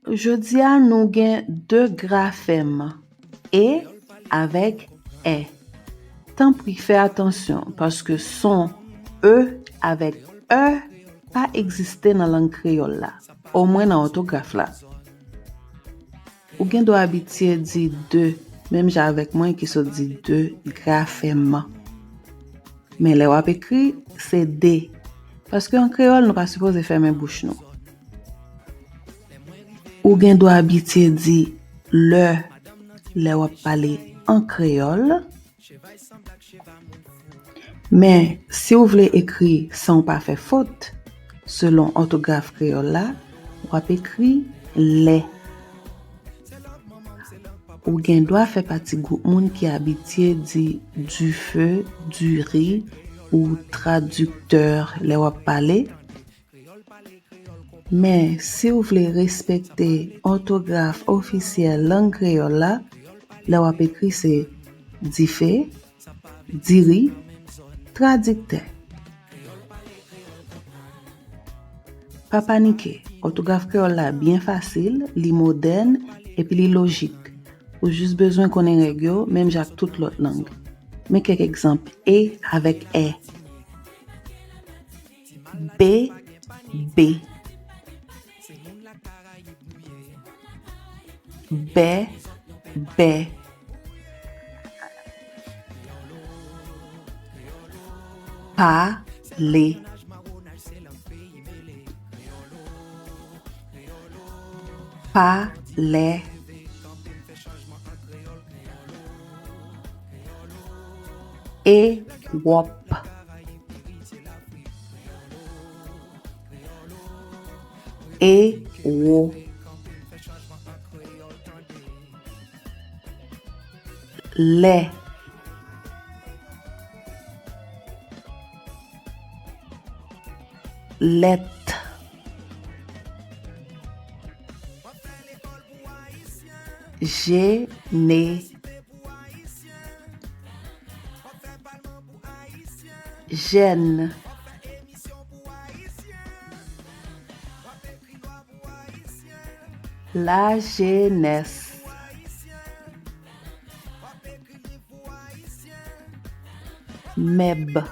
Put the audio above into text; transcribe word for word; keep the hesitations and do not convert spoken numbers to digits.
Jodi a, nou gen de grafèm, e avèk è. Tanpri, fè atansyon, paske son e avèk è pa egziste nan lang kreyòl la, omwen nan òtograf la. Ou gen dwa abitye di de, menm jan avèk mwen ki sot di de grafèm. Men lè w ap ekri, se de. Paske an kreyòl, nou pa sipoze fèmen bouch nou. Ou gen dwa abitye di lè, lè w ap pale an kreyòl. Men, si w vle ekri san w pa fè fot, selon òtograf kreyòl la, w ap ekri lè. Ou gen dwa fè pati gwoup moun ki abitye di dife, diri ou tradiktè lè w ap pale. Men, si w vle respekte òtograf ofisyèl lang kreyòl la, lè w ap ekri se dife, diri, tradiktè. Pa panike, òtograf kreyòl la byen fasil, li modèn, epi li lojik. Ou jis bezwen konnen règ yo, menm jan ak tout lòt lang. Men kèk egzanp e avèk è. Be, be. Bè, bè. Pale. Palè. Ewòp. Ewo. Lè. Lèt. Jene. Jèn. Lajenès. Mèb.